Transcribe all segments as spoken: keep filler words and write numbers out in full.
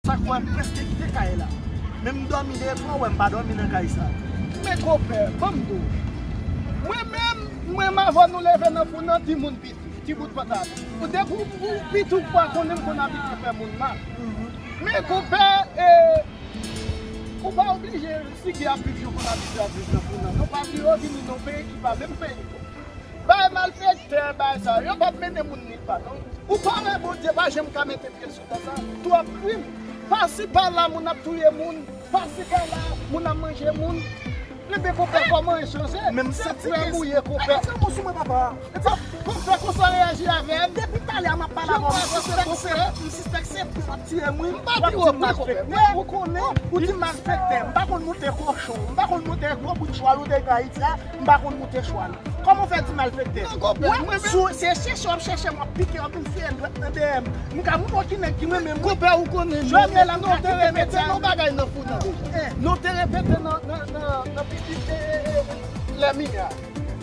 Sa k fè m prèske kite kay la. Men m dòmi devan, w wè m pa dòmi nan kay sa. Men konpè, ban m di w. Mwen menm, mwen m avè w nou leve nan fou nan timoun piti, ti bout pantalon. Ou depi w, ou piti w pa konnen m konn abitye fè moun mal. Men konpè, e, ou pa oblije sigi ap viv jan w konn abitye ap viv nan fou nan. Nou pa vle yo vini nan peyi ki pa menm peyi nou. Bay malfektè, bay sa, yo p ap mennen moun nil pa non. Ou pa wè Bondye pa janm ka mete pye l sou tè sa? Twòp krim. Pasi pala moun ap touye moun, pasi pala moun ap manje moun. Ebyen konpè, kòman e chanje? Menm se ti frè m ou ye konpè. Konpè, konsa w reyaji avè m? Depi talè a m ap pale avè w, m sispèk se, m sispèk se pou w ap tire m wi. M pa tire w non konpè. Ou konnen, ou di malfektè. M pa konn moute kochon, m pa konn moute gwo bout chwal ou te gen Ayiti a. M pa konn moute chwal. Kòman w fè di malfektè? Non, konpè, mwen menm. Si w se chèche w ap chèche m, w ap pike, w ap vin fye dwèt nan dèyè m. M ka montre w ki nèg ki renmen mwen. Konpè, ou konnen, Jovenel la, nou te repete nan bagay nan fou nan. Nou te repete nan, nan, nan, nan pitit, e, e, e, Lèmiyè.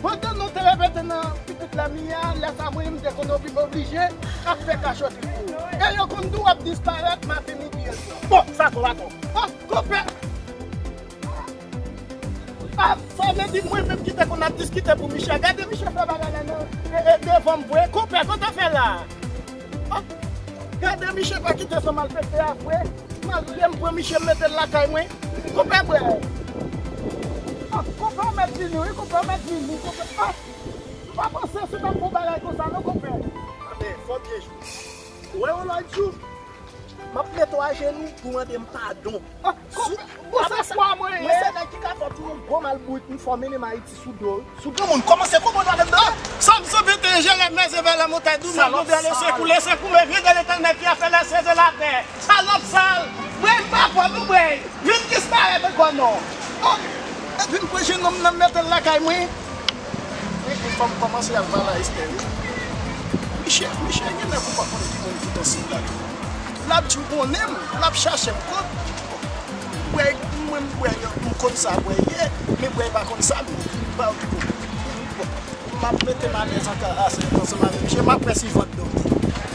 Pandan nou te repete nan pitit Lèmiyè, lè sa mwen menm m te konn oblije ap fè kachòt pou ou. E yo konn di w ap disparèt maten, midi, e swè. Bon, sa twò, atò. Ah, konpè! Ah, sa vle di mwen menm ki te konn ap diskite pou Michel. Gade Michel fè bagay la nan, e, e, devan m vre. Konpè, kote w fè la? Ah, gade Michel pa kite sa malfektè a vre. Malgre m pran Michel m mete l lakay mwen. Konpè bwè. Ah, konpè w mèt vini wi, konpè w mèt vini. Konpè, ah, m pa panse se t ap bon bagay konsa non konpè. Anben, fò byen jwe. Ou wè yon lòt jou, m ap mete w ajenou pou w mande m padon. Ah, konpè, bon, se kwa mwen ye? Mwen se nèg ki ka fè w tou yon gwo malbourik, m fò mennen m Ayiti sou do w. Sou granmoun, kòmanse konprann w anndan. Sòm san venteyen, je lève mes yeux vers les montagnes, d'où me viendra le secours. Le secours me vient de l'Éternel qui a fait les cieux et la terre. Salòp sal, bwè m pa pran nou bwè. Vin disparèt ankò non. Oh, vin pran jennonm nan mete l lakay mwen. E, e fò m kòmanse al pale a Esther wi. Michel, Michel, gen lè ou pa konn ki moun ki posib la tou. L ap di w konnen m, l ap chache m kont. Bwè, mwen m bwè, m konn sa bwè ye, men bwè pa konn sa m ye. Ba, bon, m ap mete m alèz anka ase ansanm avèk misye, m ap wè si vant do m.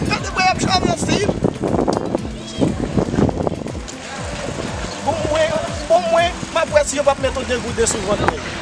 Gade bwè y ap jwe avè fi m. Bon mwen, bon mwen, m ap wè si yo p ap mete yon degoute sou vant mwen.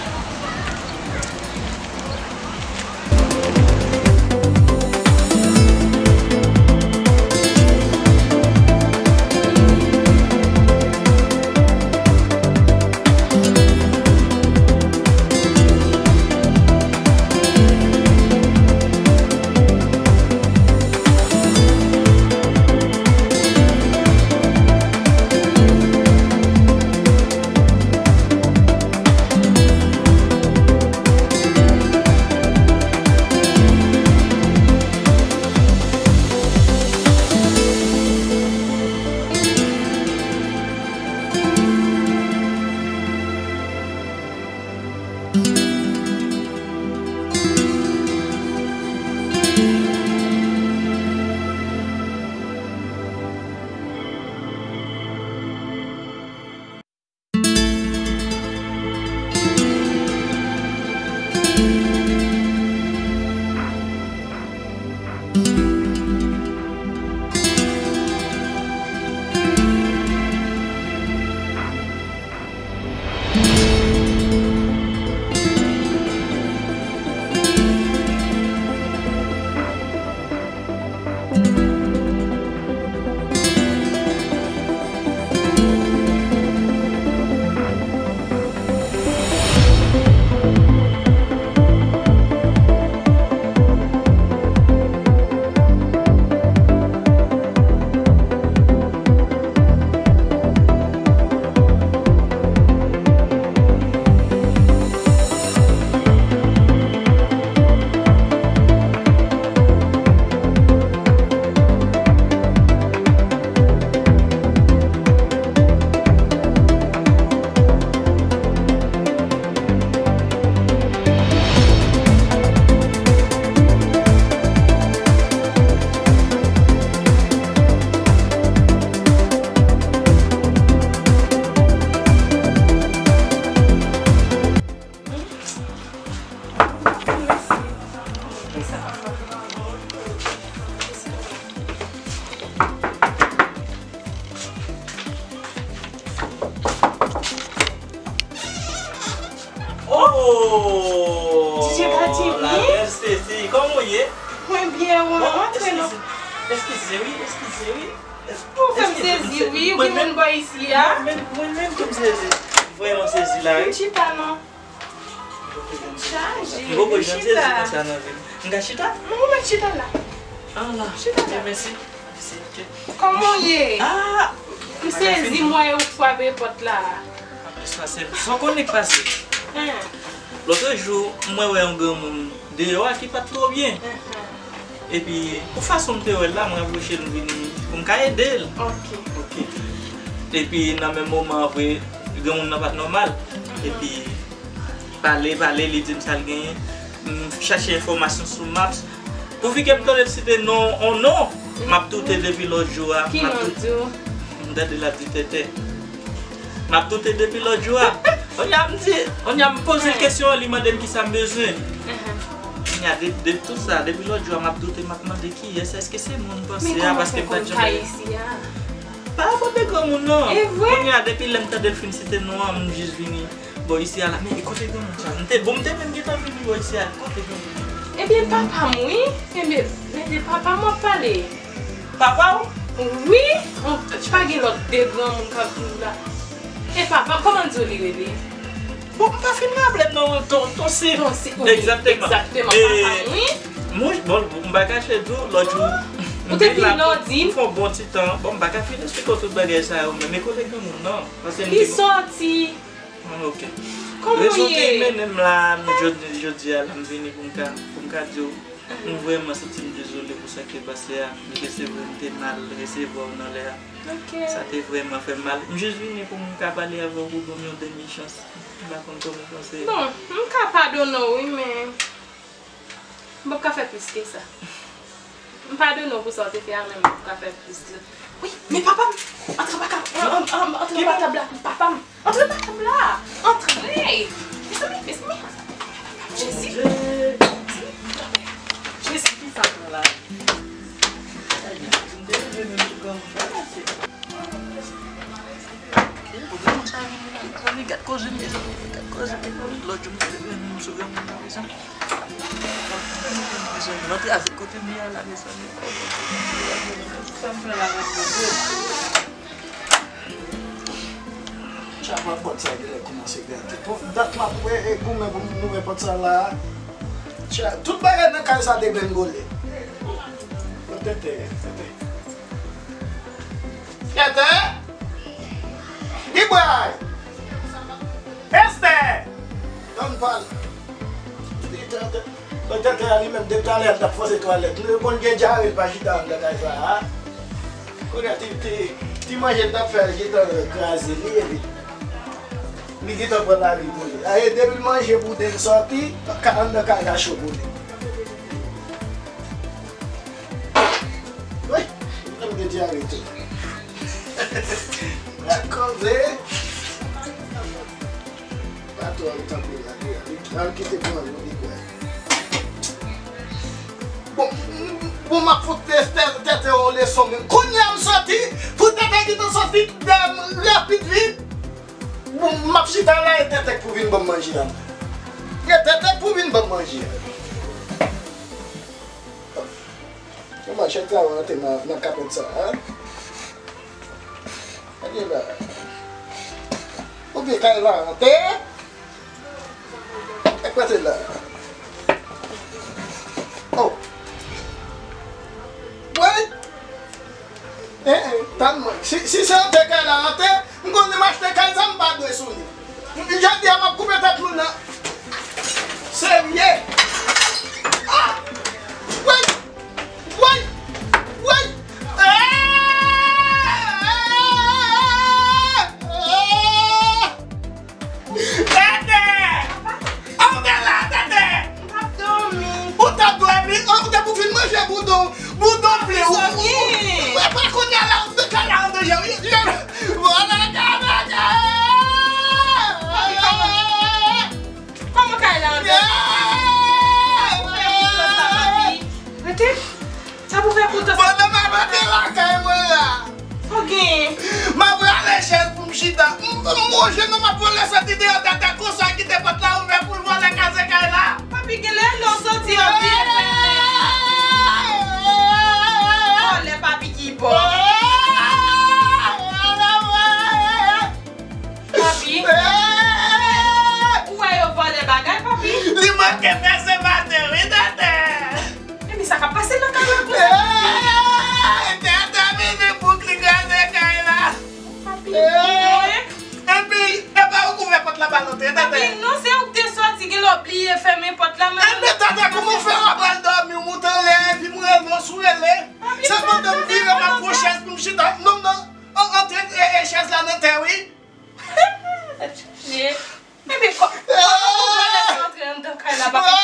Oh! DJ Gadi, wi. La bèl Stacy, kòman w ye? Mwen byen, ou antre non. Eskize, eskize wi, eskize wi. Ou fè m sezi wi, ou gen moun bò isi a. Mwen menm tou m sezi. M vrèman sezi la wi. Vin chita non. Chaje, m poko janm sezi konsa nan vi m. M ka chita? Non, ou mèt chita la. Ah la. Chita la. Mèsi. Mèsi, ok. Kòman w ye? Ah! M sezi m wè ou frape pòt la. Anplis la se sa w konnen k pase. Lòt jou, mwen wè yon granmoun deyò a ki pa t twò byen. Epi, pou fason m te wè l la, mwen apwoche l, m vini pou m ka ede l. Ok. Ok. Epi, nan menm moman an vre, granmoun nan pa t nòmal. Epi, pale, pale, li di m sa l genyen. M chache enfòmasyon sou Maps. Pouvi ke m tande l site non, on non, m ap doute depi lòt jou a. Ki non l di w? M tande l ap di Tètè. M ap doute depi lòt jou a. Kounye a m di, kounye a m poze l kesyon an, li mande m kisa m bezwen. Kounye a de, de tout sa, depi lòt jou a m ap doute, m ap mande kiyès, èske se moun m panse a, paske m pa t janm wè. Men kòman w fè konn kay isi a? Pa rapò de granmoun non. E vre? Kounye a depi lè m tande l fin site non an, m jis vini bò isi a la. Men kote granmoun sa? M te, bon, m te menm gentan vini bò isi a. Kote granmoun? Ebyen papa m wi. Ebyen, men de papa m w ap pale. Papa w? Wi, ou pa gen lòt de granmoun k ap viv la. E papa m, kòman di w li rele? Bon, m pa fin raple m non, Ton, Ton Sip. Ton Sip, wi. Egzakteman. Egzakteman, papa m, wi. Mwen, bon, m pa kache di w, lòt jou, m vin la pou m fè yon bon ti tan. Bon, m pa ka fin esplike w tout bagay sa yo, men men kote granmoun nan. Paske m te. Li sòti. Ah, ok. Kòman w ye? Rezon ki mennen m la, jodi, jodi a la, m vini pou m ka, pou m ka di w, m vrèman santi m dezole pou sa ki te pase a. M te, se vre, m te mal resevwa w nan lè a. Ok. Sa te vrèman fè m mal. M jis vini pou m ka pale avè w, pou ban m yon demi chans. M pa konn kòman w panse. Bon, m ka padone w, wi, men m p ap ka fè plis ke sa. M padone w pou sa w te fè a, men m p ap ka fè plis ke. Wi, men papa m! Antre anba tab la! Antre anba tab la! Papa m! Antre anba tab la! Antre! Mezanmi, mezanmi! Jezi! Jezi, ki sa pran la? Gad koze, mezanmi, gad koze, mezanmi. Lòt jou m te vin sou granmoun nan, mezanmi. Mezanmi, antre avèk kote m ye a la, mezanmi. Sa m fè la menm, Bondye? Tcha, pòt sa genlè kòmanse gate. Bon, dat m ap wè, e goumen pou m louvè pòt sa la. Tcha, tout bagay nan kay sa degrengole. Tètè, tètè. Tètè! Gibray! Estè! Donn pal. Tètè, tètè a li menm, depi talè a l t ap fòse twalèt. Nou konn gen dyare, l pa chita anndan kay sa a. Kounye a, ti, ti, ti manje l t ap fè a, l gentan kraze li, epi li gentan pran lavi pou li. A, e depi l manje bouden l sòti, ka, anndan kay la cho pou li. Wi, m gen dyare tou. Gad koze. Pa twò tanpe la, li, li, al kite pou anvi li kwè. Bon, bon, m ap fout tè, tè, tètè yon leson menm. Kounye a m sòti, pou tètè gentan sòti dèyè m rapid vit. Bon, m ap chita la, e tètè k pou vin ban m manje a. E tètè k pou vin ban m manje a. Yon manchèt sa rantre nan, nan kapèt sa, a. Gade la. Oubyen kay la rantre. Ek pase la. Oh. Woy. Eh, eh, tann mwen. Si, si se rantre kay la rantre, m konnen m achte kay sa, m pa dwe sou li. M, jodi a, m ap koupe tèt moun nan. Serye. Ah! Woy! Woy! Woy! Eh! Eh! Eh! Tètè! Antre la, Tètè! M t ap dòmi. Ou t ap dòmi? Ou te pou fin manje boudon, boudon pli ou. Ou pa kounye a la, ou te ka la an danje, wi. Vòlè kay la. Kòman kay la antre? Ou fè moun sòt la, papi. Rete. Sa pou fè kouto sa. Pandan m ap antre lakay mwen la. Sa w genyen? M ap rale chèz pou m chita. M, m wonje non, m ap vole sòti deyò tata konsa, kite pòt la ouvè pou E chèz la nan tè, wi. Tèt chaje. Enben, kò-, kòman pou vòlè sa antre anndan kay la, papi? Ou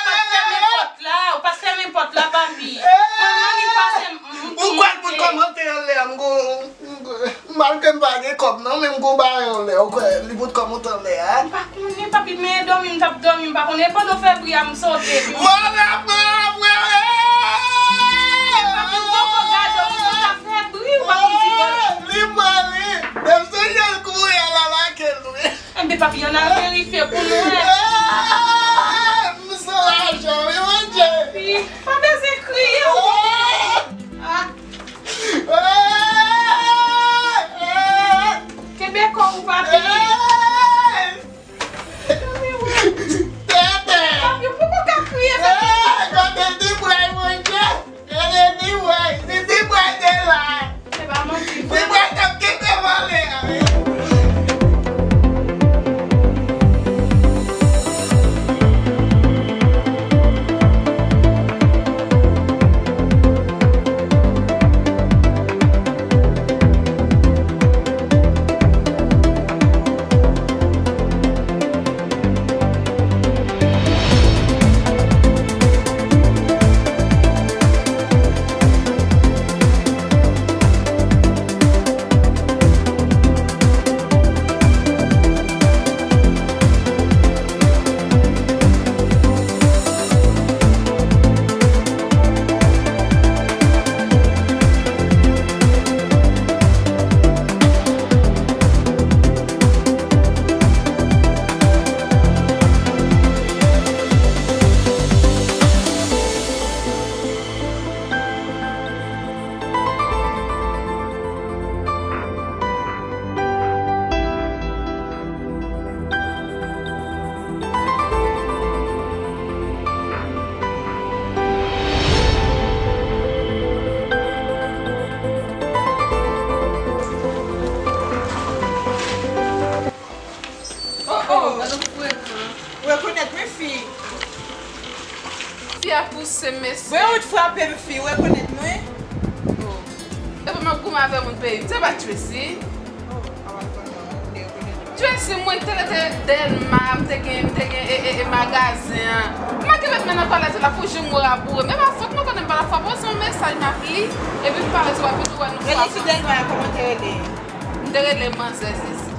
pa t fèmen pòt la, ou pa t fèmen pòt la, papi. Mwen, mwen, li pase m, m, m, Ou kwè l pou l kòmante anlè a, m gon, m gon, malgre m pa gen kòb non, men m gon bagay anlè, ou kwè li pou l kòmante anlè a? M pa konnen, papi, men dòmi m t ap dòmi, m pa konnen, pandan w fè bri a, m sote. Vòlè pran, vòlè! Papi, m poko gade w, ou t ap fè bri, ou pa konn si vòlè. Li pran, li. Depi se jèl kouri a, l al lage l, wi. Enben, papi, ann al verifye pou nou wè. Eh, m san lajan, wi, Bondye. Papi, pa bezwen kriye, ou konnen. Ah. Eh, eh. Kenbe kò w, papi. Eh. Tètè. Papi, ou poko ka kriye, papi. Eh, kote Dibray, Bondye? Gade Dibray, si Dibray te la. Se pa manti. Dibray t ap kite vòlè a, wi. Oh, oh, gade yon frekan. Ou rekonèt mwen, fi? Fi a pouse, mesye. Mwen, ou t frape m, fi, ou rekonèt mwen? Oh. Epi m ap goumen avè moun peyi m. Se pa Tracy? Oh, a w al pran non, ou te rekonèt mwen. Tracy, mwen te rete Dèlma, m te gen, m te gen, e, e, e, magazen an. M manke met men nan palè la pou jimbo a boure. Men pa fòt mwen konnen m pa la frape w, se yon mesaj m ap li, epi m pa resevwa, epi tou wè nou frape. Rele sou Dèlma a, kòman te rele? M te rele manzè Zizi.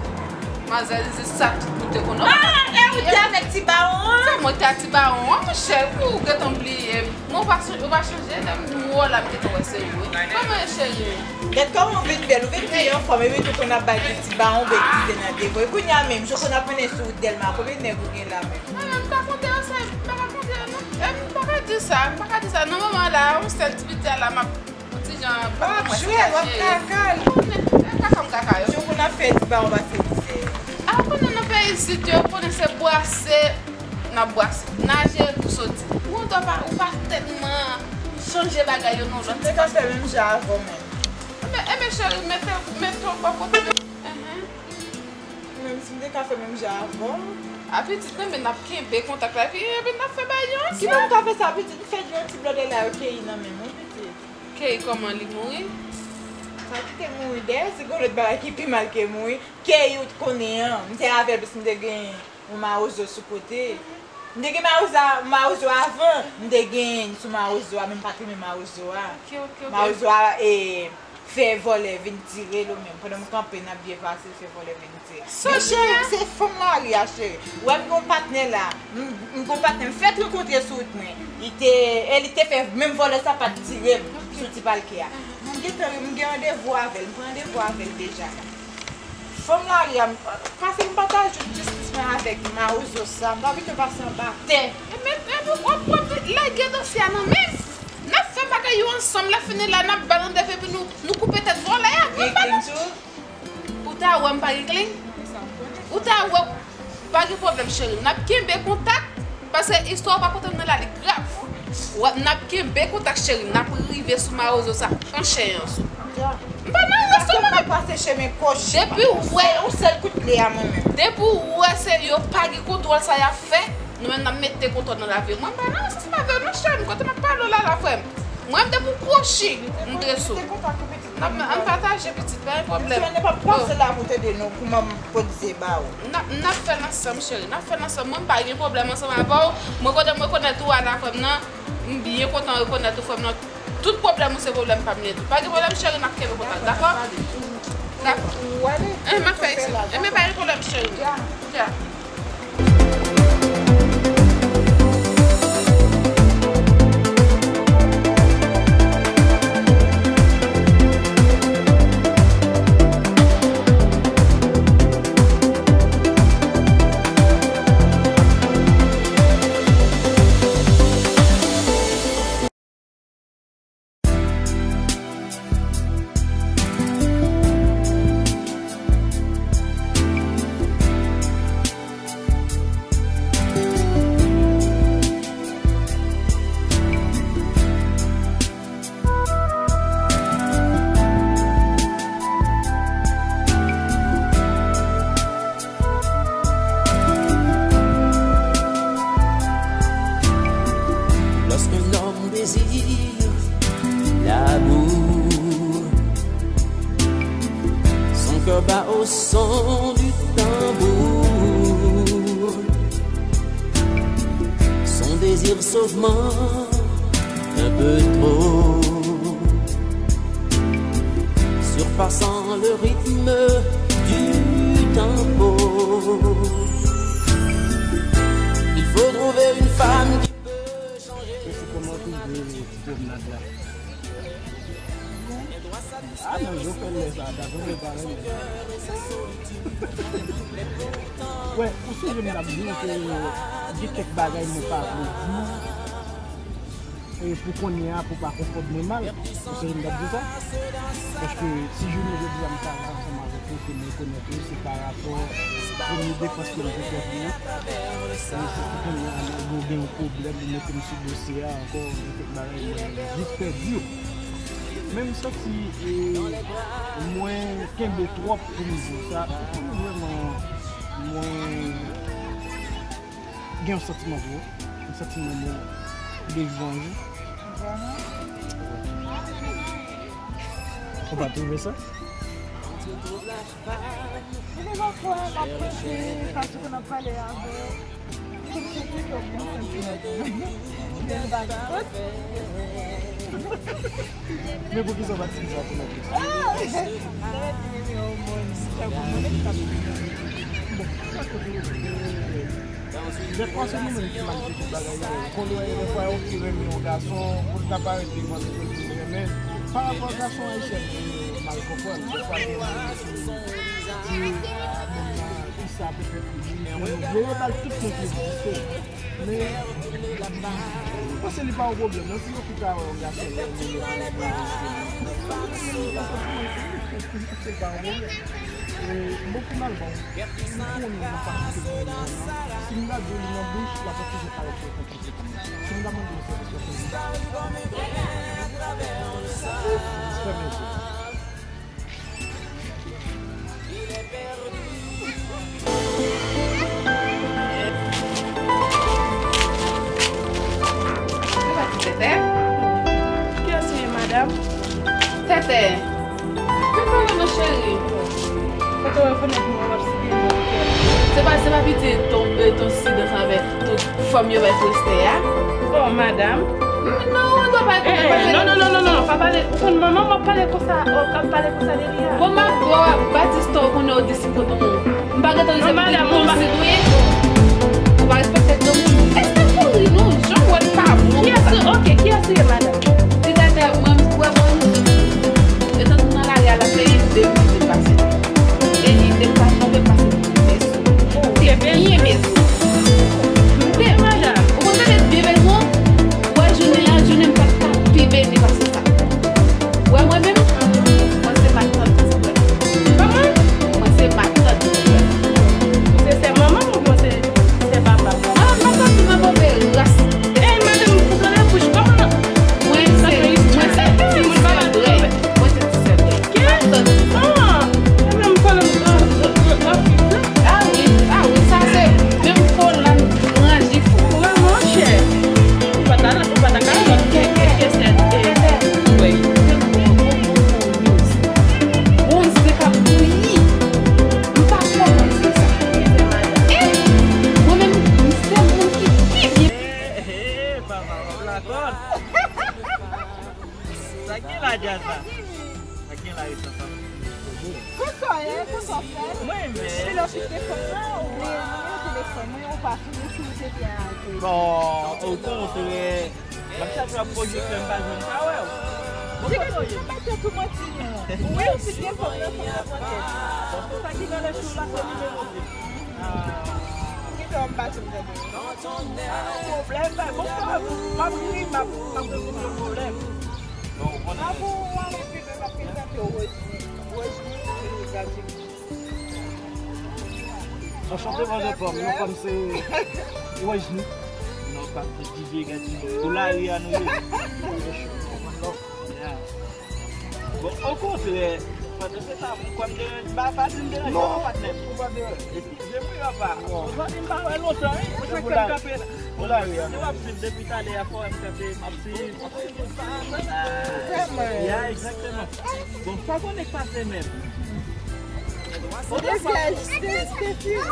Manzè Zizi, sa tout moun te konnen. Ah, e ou te avèk ti bawon an? Se mwen ki te ak ti bawon an, monchè, ou gentan bliye m. Mwen, ou pa son-, ou pa chonje, lè m wè w la, m gentan wè se ou, wi. Kòman e, cheri? Gad kòman ou vin bèl, ou vin pi anfòm, epi tou konn ap bay de ti bawon, betize nan devò. E kounye a menm, jan konn ap mennen sou wout Dèlma, konbyen nèg ou gen la menm? Mwen menm, m ka konte yo, se, m pa ka konte yo, non. E, m pa ka di sa, m pa ka di sa. Nan moman la, yon sèl ti piti a la, m ap Yon ti jan, pa mwen se kache. W ap jwe, w ap kaka l. Konnen, e kaka m kaka yo. Jou pou n ap fè ti bawon pase mizè. A, konnen nan peyi isit yo, konnen se bwase, n ap bwase. Naje pou soti. Ou an dwa pa, ou pa tèlman chanje bagay yo nan lòt. M te ka fè menm jan avè w menm. Enben, enben, cheri, mete, mete w bò kote m. Enhen. Menm si m te ka fè menm jan avè w. A pitit, enben, n ap kenbe kontak la, epi, enben, n ap fè bagay yo ansanm. Kijan m ka fè sa, pitit? M fè yon ti blòdè la, yo keyi nan men m, wi, pitit. Keyi kòman, li mouri? Sa ki te mouri dèyè, se gon lòt bagay ki pi mal ke mouri. Keyi ou t konnen an, m te avè l, paske m te gen yon mawozo sou kote. M te gen mawozo a, mawozo avan, m te gen sou mawozo a, men m pa t renmen mawozo a. Ok, ok, ok. Mawozo a, e, fè vòlè vin tire l ou menm. Pandan m kanpe, n ap byen pase, l fè vòlè vin tire. Men cheri, se fanm lari a, cheri. Ou wè m gon patnè la. M, m gon patnè m fèk rankontre sou wout mwen. Li te, e li te fè menm vòlè sa pa t tire m sou ti palke a. M gentan, m gen randevou avè l. M pran randevou avè l deja la. Fanm lari a, m, pase m pataje tout jistis mwen avèk mawozo sa. M pa vin pase anba tè. E men, e men, w ap, w ap lage dosye a nan men m. N ap fè bagay yo ansanm, lè fini la, n ap ba l randevou epi nou, nou koupe tèt vòlè a. Mwen pa nan. Ou ta wè m pa gen kling? Ou ta wè, pa gen pwoblèm, cheri. N ap kenbe kontak, paske istwa w pa konte m nan la, li grav. N ap kenbe kontak, cheri. N ap rive sou mawozo sa, pran chen an sou. M pa nan rès ou, mwen ap pase chemen kòch. Depi w wè, se yon sèl kout kle a mwen menm. Depi w wè se yo pa gen kontwòl sa y ap fè, nou menm n ap mete kontwòl nan lavi yo. Mwen m pa nan rès ansanm avè w non, cheri m, kote m ap pale w la la, frè m. Mwen m depi w kwochi, m drese w. N ap, ann pataje pitit, pa gen pwoblèm. Mesye, nou p ap pase la pou t ede nou, pou m pote ba ou. N ap, n ap fè l ansanm, cheri. N ap fè l ansanm. Mwen, m pa gen pwoblèm ansanm avè w. Mwen konnen, mwen rekonèt ou a la, frè m nan. M byen kontan rekonèt ou, frè m nan. Tout pwoblèm ou se pwoblèm pa m ye tou. Pa gen pwoblèm, cheri, n ap kenbe kontak, dakò? Dakò. Ou ale? Eh, m ap fè eksprè. Eh, men pa gen pwoblèm, cheri. Dja. Dja. Lorsqu'un homme désire l'amour, son cœur bat au son du tambour. Son désir s'augmente un peu trop, surpassant le rythme du tempo. Il faut trouver une femme qui peut changer. Mèsi, kòman w twouve ti pwomnad la? Ah, non, yo fè lè sa, dakò, men pa renmen. Wè, ou sonje m t ap di w ke gen kèk bagay mwen pa vle di. E pou kounye a, pou pa konprann mwen mal, ou sonje m t ap di sa? Paske si jounen jodi a m pale ansanm avèk ou, ke m rekonèt ou, se pa rapò premye defans ke m te fè pou ou. E se pou kounye a, malgre w gen yon pwoblèm, ou mete m sou dosye a ankò, gen kèk bagay mwen jis pèdi yo. Men m santi, e, mwen kenbe twòp pou m di w sa. Ou konn vrèman mwen gen yon santiman pou ou. Yon santiman mwen bezwen w. Vrèman? Ou pa twouve sa? Ou te gon fwa m ap panse, fason ke n ap pale avè w. Men poukisa w pa di sa pou lòt moun? Bon, dèfwa se nou menm ki mal fè tout bagay yo. Konnen dèfwa yo ki renmen yon gason, pou l ta parèt devan li pou l di l renmen. Pa rapò gason ayisyen mal konprann. Dèfwa gen moun ki di, ah, moun nan, ki sa petèt li, li, li, yo ba l tout non ki egziste. Men, mwen panse li pa yon pwoblèm, non, si yon fi ka wè yon gason, lè li, li, li, se pa yon pwoblèm. E, bon, finalman, m konnen nan fason ke mwen renmen an, si m gade li nan bouch, l ap toujou parèt trè konplike. Si m ta mande yon sèvis, w ap fè m. Fèmen je. Tètè? Kiyès ou ye, madanm? Tètè, vin pale non, cheri. Kote w rekonèt mwen, w ap site non, kè. Se pa, se pa piti ton, eh, ton Sid ansanm avèk tout fanm yo bay pou Estè a? Bon, madanm. Non, ou dwe pa, eh, eh, non, non, non, non, non, pa pale. Ou konn manman m ap pale konsa, oh, k ap pale konsa de li a. Bon, ma, bon, Batista, ou konnen ou disip tonton. M pa gentan di se pou li, non, si dwe. Ou pa respekte granmoun. Èske kouri non, jan w wè l pa bon. Kiyès ou, ok, kiyès ou ye, madanm? Ti tètè, mwen, m kwè bon. Etan nou nan lari a, l ap peye de mil de pase. E li de pa tonbe pase pou mesi. Te byen mesi. M te, madanm, ou konn tande byen bezwen? Wè jounen an, jounen m pa t ka pi beni pase sa. Wè mwen menm, mwen se matant ti frè. Kòman? Mwen se matant ti frè. Ou se sè manman m oubyen w se sè papa m? Ah, matant, mwen move ras. Ey, madanm, ou tande bouch kòman? Mwen menm. Epi lè w fin gen fanm nan, ou bliye li nan telefòn mwen, ou pa fini sou te byen ate. Bon, okontrè, m ap chache w ap pwojekte, m pa jwenn pa wè w. Bon, kote w ye? Ou mete tou manti non. Ou wè ou fin gen fanm nan, fanm nan pran tèt. Bon, se sa ki nan lè sou la, se nimewo de. Kite w m pase m tande. Pa gen pwoblèm, pa bon, m ap ri, m ap, m ap rezoud yon pwoblèm. Bon, ou konnen. Apre w ale pi lwen, m ap prezante w Wojni. Wojni, epi Gadjini. Anchante, mwen se fanm. Yon fanm se Wojni. Non, pa se D J Gadjini. Pou lari a nou ye. Yeah. Bon, okontrè, pandan se tan, mwen kwè m deranje, pa, pa di m deranje non, patnè. Ou pa deranje. Eskize m wi, papa. Ou zanmi m pa wè lontan, wi. Ou se k fè m kanpe la. Ou lari a. Si w ap swiv depi talè a, fò m kanpe, m ap swiv. Ya, egzakteman. Bon, sa konnen k pase menm. Ou te fè, te, te fi. Non,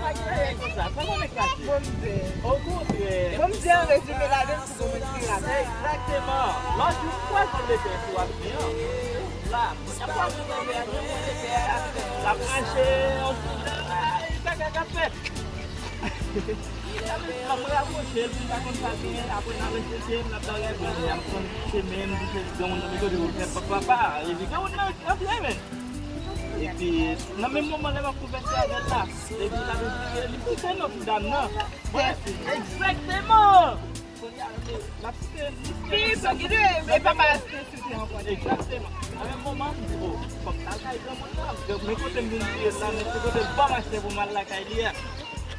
pa gen anyen konsa. Sa konnen k pase. Okontrè. Bon, m di an rezime la, de pou mwen ekspire la. Egzakteman. Lòt jou, m kwè son de pè sou ap di an. La, y ap pase nan pè a, jan mwen te fè a, l ap mache, on ti jan, a, e bagay k ap fèt. Mwen rapwoche l, m pa konn sa l genyen, apre nan respekte m, l ap bagay, mwen, y ap pran chemen, m di se granmoun nan, men kote ou fè papa, epi granmoun nan antre, men. Epi, nan menm moman, lè m ap konvèse avè l la, epi l ap esplike, li site non ti dam nan. Mwen, egzakteman! Kounye a, l ap site, li site. Ki, ki, e papa a site sou te ankò. Egzakteman. Nan menm moman, m di, o, fò m t al kay granmoun nan, men kote m vin vire l la, men se kote l ban m achte pou m al lakay li a.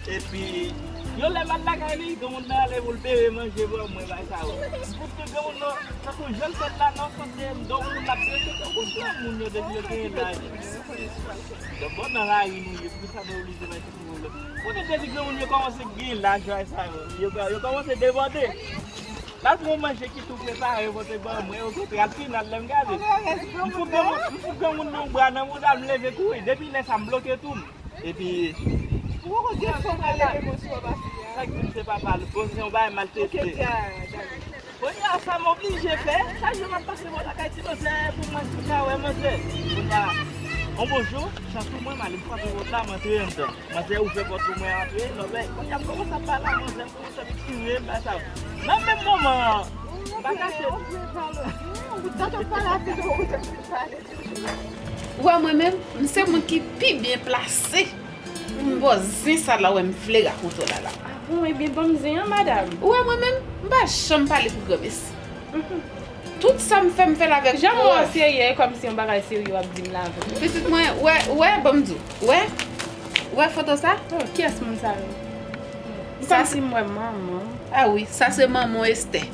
Epi, yon lè m al lakay li, granmoun nan ale pou l bere manje ban mwen, bay sa yo. M fout tout granmoun nan, tankou jèn fèt la, nan sante, m dòmi, m ap rete tankou granmoun yo depi yo genyen laj. Donk, bon, nan lari nou ye, poukisa nou oblije bay tout moun pwoblèm? Konnen depi granmoun yo kòmanse gen laj, bay sa yo, yo, yo kòmanse debòde. L al pran manje ki tou prepare, pote ban mwen, okontrè, al final, lè m gade. M fout granmoun, m fout granmoun nan yon bra nan mouda, m leve kouri. Depi lè sa, m bloke tou m. Epi, ou poko gen fanm al leve men sou papa fi a. Sa k di m se papa l, bon, se yon bagay maltrete. Kounye a, sa m oblije fè, chak jou m ap pase bò lakay ti manzè pou mwen si m ka wè manzè. Kounye a, yon bon jou, chans pou mwen, m ale m frape pòt la, m antre anndan. Manzè ouvè pòt pou mwen antre, lòbèy. Kounye a, m kòmanse ap pale ak manzè, m kòmanse ap eksprime m, bagay sa yo. Nan menm moman an, m pa kache. Ou wè mwen menm, m se moun ki pi byen plase pou m ba w zen sa la, w wè m vle rakonte w la la. Ah bon, ebyen, ban m zen an, madanm. Ou wè mwen menm, m pa janm pale pou granmesi. Tout sa m fè, m fè l avèk kouwaj. Jan m wè w serye, e kòmsi yon bagay serye w ap di m la vre. Pitit mwen, ou wè, ou wè, ban m di w, ou wè, ou wè foto sa? Oh, kiyès moun sa yo? Sa kòmsi m wè manman. Ah wi, sa se manman Estè.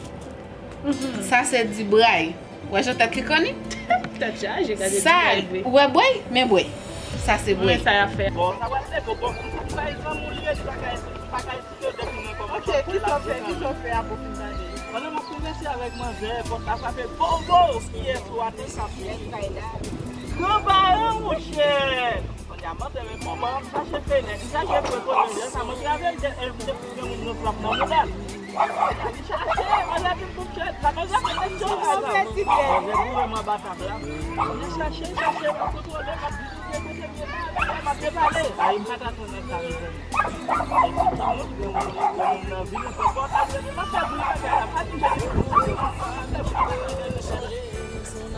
Sa se Dibray. Wè jan tèt li kanni? Tèt chaje, gade Dibray vre. Ou wè bwèy? Men bwèy. Sa se bwèy. Men sa y ap fè. Bon, sa pral leve, bon, sa bay zanmi w li ye, li pa ka, li pa ka Ok, kisa w fè, kisa w fè apre w fin tande? Pandan m ap konvèse avèk manzè, pòt la frape, bonbo! Kiyès ou a te frape? Gran paran, monchè! Kounye a, manzè, men kòman, m chache fenèt, m chache pran kote, lè sa, manzè avè l, te, te, te, te, moun nan frap nan mouda l. Li chache, manzè vin kout chèz la, manzè fè tèt chòv la, manzè boure m anba tab la. Li chache, chache, m ap kontwole, m ap di, kote m ye la, m ap depale. Ay, m pa t atann sa, mezanmi. Epi, timoun, granmoun, granmoun nan vini, fè pòt la, m ap fè bri bagay la, pa di m.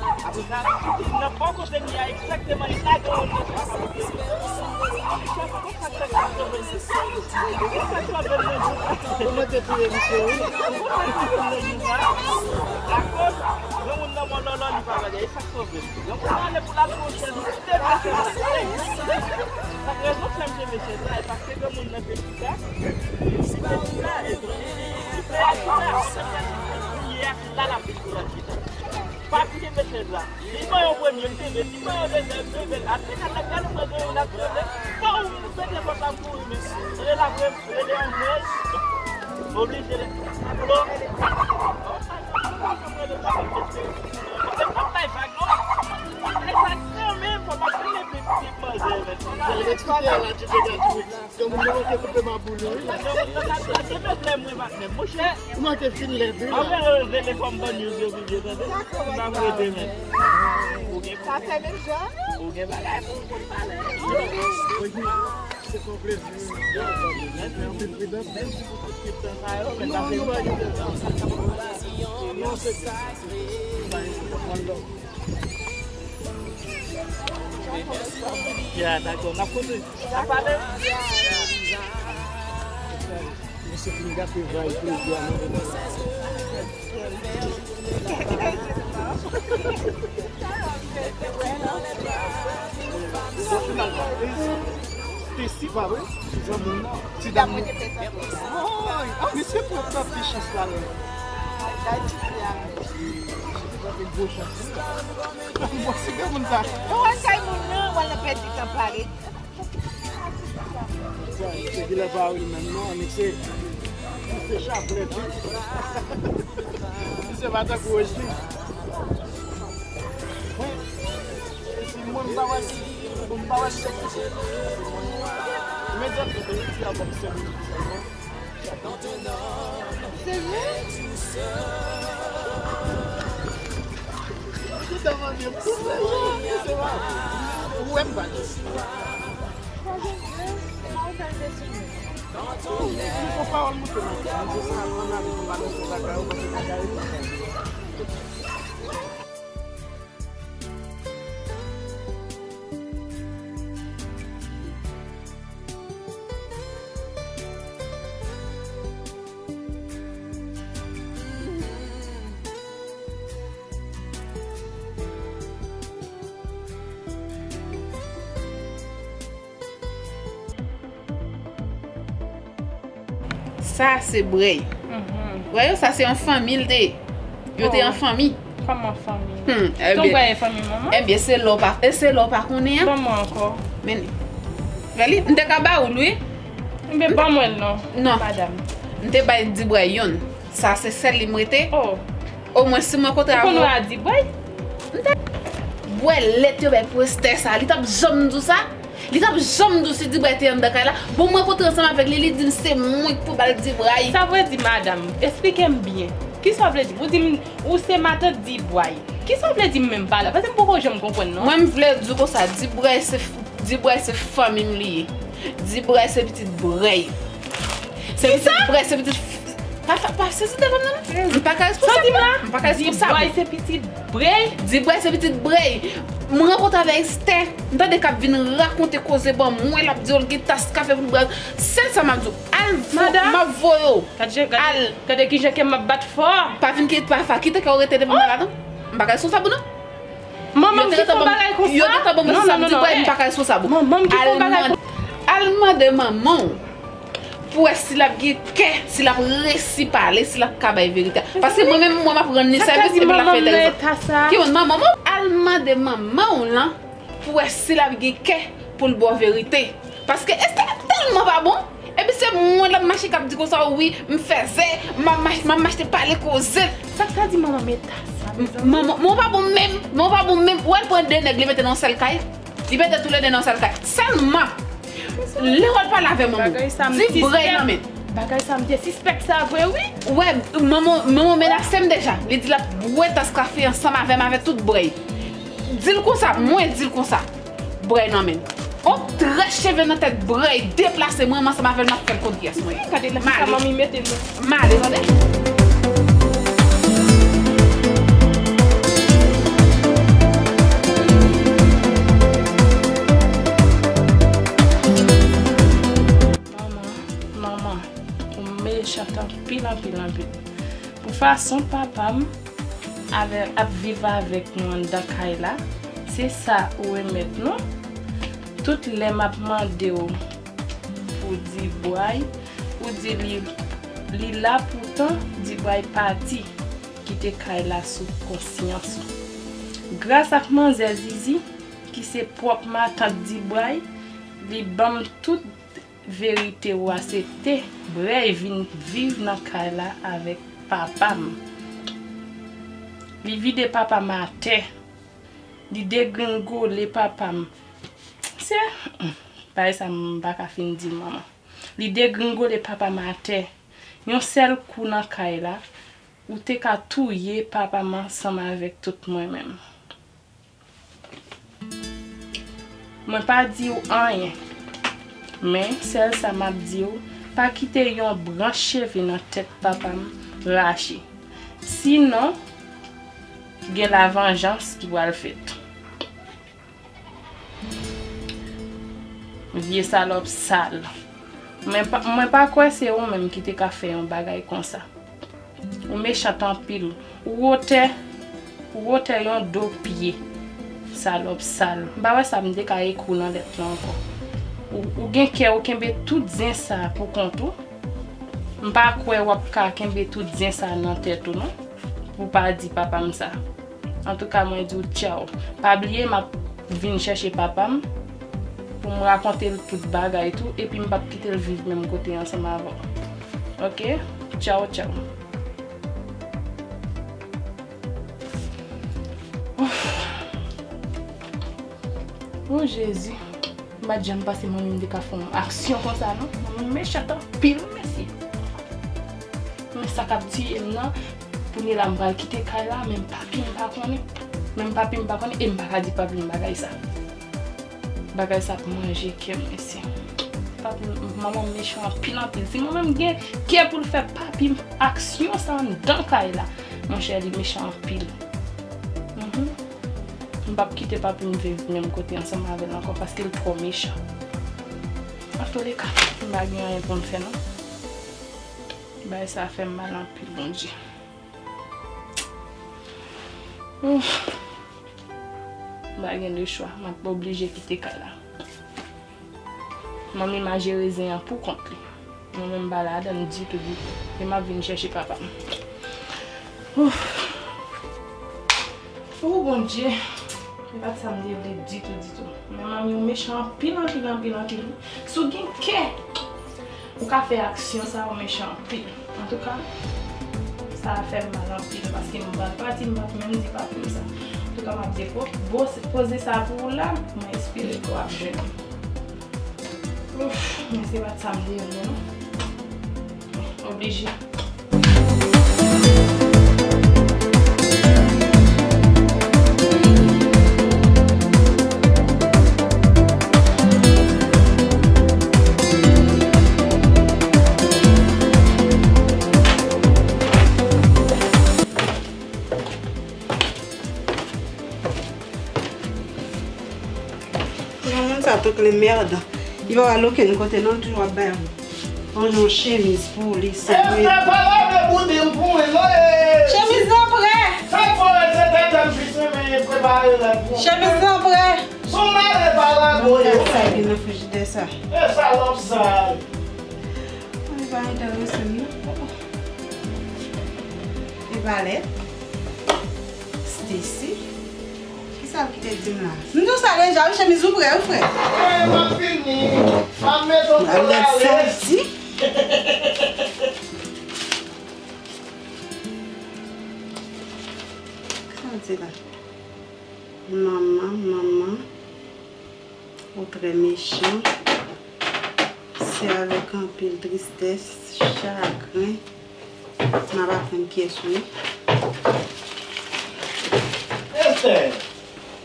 Apre sa, nan bò kote m ye a, egzakteman, li lage yon lòt. Li chache, konsa, sa k sove l. Konsa k sove l nan jou sa. Ou mete touye misye, wi. Konsa k sove l nan jou sa. Akoz, granmoun nan mò lòlò, li pa gade. E sa k sove l. Granmoun nan ale pou l al pran chèz, li te mete la. Sa k rezon fè m te mete chèz la, e paske granmoun nan te chita. Li te chita, e li te chita. Li ye a, la, l ap vin pou l al chita. Pa kenbe chèz la. Li ban yon premye, m kenbe. Li ban yon dezyèm, m kenbe. Apre, gade, gade, mwen gen yon ap kenbe. Fò w pete pòt la, m kouri, men. Rele la, rele yon jwèz. Oblije lè. Blo. Mwen pa bay vag, non. Mwen pa bay vag, non, men fò m ap kenbe, men, men, men, men. Granmoun nan manke koupe maboul, wi. Granmoun nan ka, ka kenbe flè, mwen. Ou manke fin leve la. Apre yo rele kòm bann yo vye vye tande. Dakò, m pa pou rete men. Ou gen Sa fè menm jan, non? Ou gen bagay pou ou konn pale. Se yon plezi. Menm si pou tout tan sa yo, men sa se yon plezi. Non, se sa. Ya, dakò. N ap kontinye. N ap pale. Misye fin gate vibe plezi a nan moman. Bon, finalman, Stacy pa vre? Zanmi m nan, ti dam nan. Woy, ah, misye pran, pran ti chans la menm. Ay, gade ti fi a. Misye te pran gwo chans wi. Bon, se granmoun sa. Ou wè kay moun nan, ou wè l ap pèdi tan pale. Sa, se kilè pa wi menm non, annik se, se chaplèt wi. Misye pa tankou Rochni. Mwen, si mwen m pa wè, m pa wè chèk. Men zòt, se ti albòm sèl. Serye? Ou te mande m tou serye, se pa. Ou wè m pa di. Sa gen vre, sa ou fè l te sou mwen. Li fè pawòl moute nan kè m, se sa, mwen la, mwen pa nan fè bagay, ou pa fè bagay. Sa se Brèy. Mhm. Wè yo, sa se yon fanmi l te ye. Yo te Oh. an fanmi. Kòman fanmi? Hmm, Ton ebyen, Brèy e fanmi manman? Ebyen, se lè w pa, e se lè w pa konnen an. Kòman ankò? Men, Vèli, m te ka ba ou l wi. Ebyen, ban mwen l non, Non. madam. M te bay Di Brèy youn. Sa se sèl li m rete. Oh. Omwen si m rankontre Ou konn avè w. wè a Di Brèy? M te bwè lèt yo bay pou Esther sa. Li t ap janm di w sa? Li t ap janm di w si Di Brèy te anndan kay la? Bon, m rankontre ansanm avèk li, li di m se mwen k pou ba l Di Brèy. Sa vle di, madanm, esplike m byen. Kisa w vle di? Ou di m ou se matant Di Brèy. Kisa w vle di m menm pa la? Paske m poko janm konprann non. Mwen, m vle di w konsa, Di Brèy se f-, Di Brèy se fanmi m li ye. Di Brèy se pitit Brèy. Se pitit Brèy, se pitit f-, pa, pa, pa sezi devan m nan. M pa ka responsab. Sa w di m la? M pa ka responsab. Di Brèy se pitit Brèy? Di Brèy se pitit Brèy. M rankontre avè Esther. M tande k ap vin rakonte koze ban mwen, l ap di w l gen tas kafe pou l bwè. Sèl sa m ap di w. Al vo-, Madanm. M ap voye w. Gade, gade, Al. gade kijan kè m ap bat fò. Pa vin ki, pa, pa kite kè w rete devan mwen la non. M pa ka responsab ou non. Manman m ki fè yon bagay konsa? Yo gentan ban mwen sa m di, m pa ka responsab ou. Manman m ki fè yon bagay konsa? Al mande manman w pou wè si l ap gen kè, si l ap resi pale, si l ap ka bay verite a. Paske mwen menm, mwen m ap rann li sèvis epi l ap fè entèresan. Ki moun, manman w? Al mande manman w lan pou wè si l ap gen kè pou l ba w verite. Paske Esther tèlman pa bon. Epi se mwen l ap mache k ap di konsa, wi, m fèzè, m ap mach-, m ap mache pale koze. Sa k ta di manman m eta sa, mezanmi? Manman, manman w pa bon menm, manman w pa bon menm. Ou wè l pran de nèg, li mete nan yon sèl kay. Li mete toulède nan yon sèl kay. Sèlman, lè w al pale avè manman w, di Brèy nan men. Bagay sa m te sispèk sa vre, wi. Ou wè, manman, manman w menase m deja. Li di l ap bwè tas kafe ansanm avè m, avè tout Brèy. Di l konsa, mwen di l konsa. Brèy nan men l. On trè cheve nan tèt Brèy deplase, mwen menm ansanm avè l m ap fè l konn kiyès mwen ye. Gade nan kisa manmi mete nou. M ale, tande. Manman, manman, ou mechan anpil, anpil, anpil. Pou fason papa m avè, ap viv avèk nou anndan kay la, se sa ou remèt nou. Tout lè m ap mande w pou Di Brèy, ou di li, li la poutan Di Brèy pati kite kay la sou konsyans ou. Gras ak manzè Zizi, ki se pwòp matant Di Brèy, li ban m tout verite ou asepte Brèy vin viv nan kay la avèk papa m. Li vide papa m atè. Li degringole papa m. Se, hmm, bagay sa m pa ka fin di l, manman. Li degringole papa m atè. Yon sèl kou nan kay la, ou te ka touye papa m ansanm avèk tout mwen menm. Mwen pa di w anyen, men sèl sa m ap di w, pa kite yon branch cheve nan tèt papa m rache. Sinon, gen lavanjans ki pral fèt. Vye salòp sal. Mwen pa, mwen pa kwè se ou menm ki te ka fè yon bagay konsa. Ou mechan anpil. Ou wotè, ou wotè yon do pye. Salòp sal. M pa wè sa m te ka ekri w nan lèt la ankò. Ou, ou gen kè ou kenbe tout zen sa pou kont ou. M pa kwè w ap ka kenbe tout zen sa nan tèt ou non. Pou w pa di papa m sa. Antouka, mwen di w tchaw. Pa bliye, m ap vin chèche papa m pou m rakonte l tout bagay tou, epi m p ap kite l viv menm kote ansanm avè w. Oke? Tchaw, tchaw. Ouf. O Jezi. M pa t janm panse manmi m te ka fè yon aksyon konsa non. Manmi m mechan anpil, mesye. Men sa k ap tiye m nan, kounye la m pral kite kay la, menm papi m pa konnen. Menm papi m pa konnen, e m pa ka di papi m bagay sa. Bagay sa ap manje kè m, mesye. Papi m, manman m mechan anpil, anpil. Si manman m gen kè pou l fè papi m aksyon sa anndan kay la, monchè, li mechan anpil. Mhm. M p ap kite papi m viv menm kote ansanm avè l ankò paske l twò mechan. Antouleka, m pa gen anyen pou m fè non. Bagay sa fè m mal anpil, Bondye. Ouf. M pa gen de chwa, m ap oblije kite kay la. Manmi m a jere zen an pou kont li. Mwen menm m pa ladan l ditou, ditou. E m ap vin chèche papa m. Ouf. O Bondye. E pa t sa m te vle ditou, ditou. Men manmi w mechan anpil, anpil, anpil, anpil. Si w gen kè, ou ka fè aksyon sa, ou mechan anpil. Antouka, sa a fè m mal anpil, paske m pral pati, m p ap menm di papi m sa. Antouka, m ap di, po-, bo-, poze sa pou ou la, mwen espere ke w ap jwenn li. Ouf, men se pa t sa m te vle non. Oblije. Yon moun sa tou kle mèd. Li pa pral okenn kote non, toujou ap bay yon, yon chemiz pou li san. Èske pa lave boudin pou mwen non, e? Chemiz lan prè. Sa k fè w wè se tèt m fis renmen prepare rad pou mwen? Chemiz lan prè. Son mare pa lago yo. Sa ki nan frijidè sa. E salòp sa. Li pa enterese m non. E pa lèd. Stacy. Kisa l ki te di m la? M di w sa deja, wi, chemiz ou prè, wi, frè. E, m ap fini. M ap mete w pou lale. Santi. Sa l di la? Manman, manman, ou trè mechan. Se avèk anpil tristès, chagren, m ap aprann kiyès ou ye. Esther.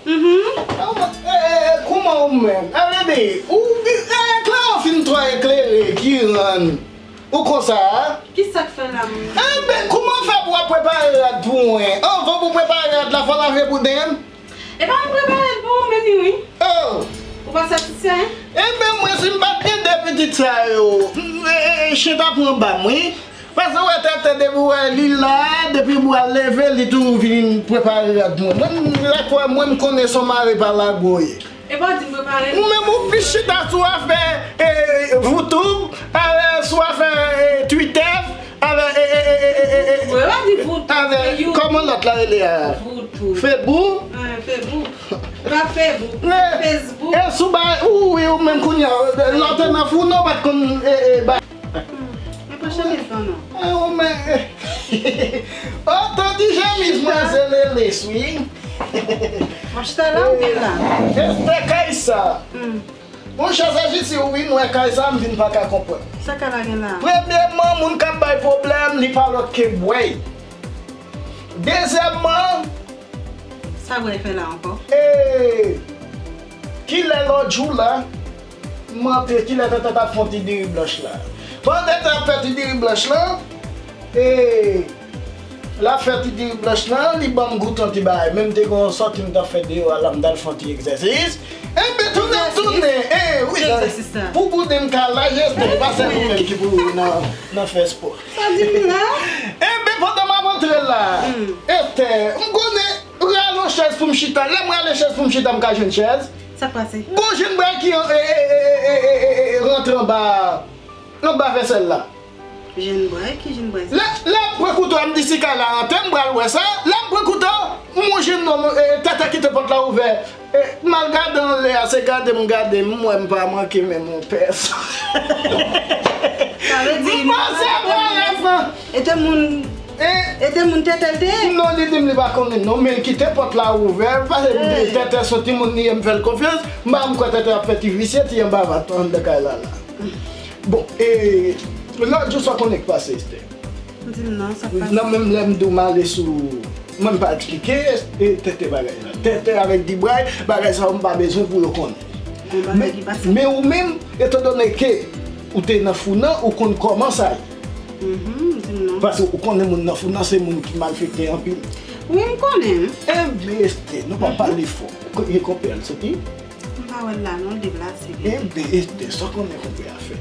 Mhm. Ah, eh, eh, kouman ou menm? Alede, ou, eh, eklere w fin twò eklere ki rann ou konsa a? Kisa k fè la menm? Enben, kouman fè pou w ap prepare rad pou mwen? Anvan pou w prepare rad la, fò w lave bouden an. E pa mwen prepare l pou ou menm, wi. Oh! Ou pa satisfè? Enben, mwen, si m pa t gen de pitit sa yo, m, e, e, e, chen t ap pran ba m, wi. Paske w wè tètè depi w wè li la, depi w al leve, li tou vin prepare rad mwen. Mwen, lè kwè mwen, m konnen son mare pa lago ye. E pa w di m prepare l? Ou menm, ou plis chita sou afè, e, e, Voutube, avè, sou afè, e, Twitter, avè, e, e, Mwen pa di Voutube, avè, se you. Kòman lòt la rele a? Voutube. Febou? Ah, Febou. Pa Febou, e, Facebook. E sou ba, ou, wi, ou menm kounye a, lòt nan fou, non, pa t konn, e, e, ba. Hmm, e pa chemiz lan, non. E, ou men, e, oh, tande chemiz mwen, se Lelis, wi. Mwen chita la, ou byen la. E, se kay sa. Hmm. Monchè, sa jis si w vin wè kay sa, m vin pa ka konprann. Sa kay la gen la? Premyèman, moun k ap bay pwoblèm, li pa lòt ke Bwèy. Dezyèmman, sa Bwèy fè la ankò? E kilè lòt jou la, m antre, kilè Tètè t ap fè yon ti diri blanch la? Pandan Tètè ap fè ti diri blanch lan, e L ap fè ti diri blanch lan, li ban m goute yon ti bagay. Men m te gen yon sòti m t ap fè deyò a la, m t al fè yon ti egzèsis. Enben, tounen m tounen. E, wi, pou bouda m ka laj, Estè, e pa sèl ou menm ki pou nan, nan fè espò. Sa di m la? Enben, pandan m ap antre la, Estè, m konnen rale yon chèz pou m chita. Lè m rale chèz pou m chita, m ka jwenn chèz. Sa k pase? Gon jenn bway ki e, e, e, e, e, e, e, rantre anba, anba vèsèl la. Jenn bway? Ki jenn bway sa? Lè, lè m pran kouto a, m di si kay la rantre, m pral wè sa. Lè m pran kouto, m wè jenn nonm, e, Tètè kite pòt la ouvè. E, m al gade anlè a, se gade m gade, m wè m pa manke menm yon pèsòn. Sa vle di, m panse a pran rèv lan. E te moun, e te moun Tètè l te ye? Non, li di m li pa konnen non, men l kite pòt la ouvè, paske m di Tètè se yon timoun li ye, m fè l konfyans, m pa m kwè Tètè ap fè ti visye, ti anbavat anndan kay la la. Bon, e lòt jou sa w konnen k pase, Estè? M di m non, sa k pase? Nan menm lè m di w m ale sou, mwen m pa eksplike, e Tètè bagay la. Tètè avèk Dibway, bagay sa yo m pa bezwen pou yo konnen. Gon bagay ki pase. Men ou menm, etandone ke ou te nan Founan, ou konn kòman sa ye. Mhm, m di m non. Paske ou konnen moun nan Founan se moun ki malfektè anpil. Wi, m konnen. Enben, Estè, nou pa pale fò. Ko-, e konpè a l soti? M pa wè l la non, l deplase. Enben, Estè, sa w konnen konpè a fè?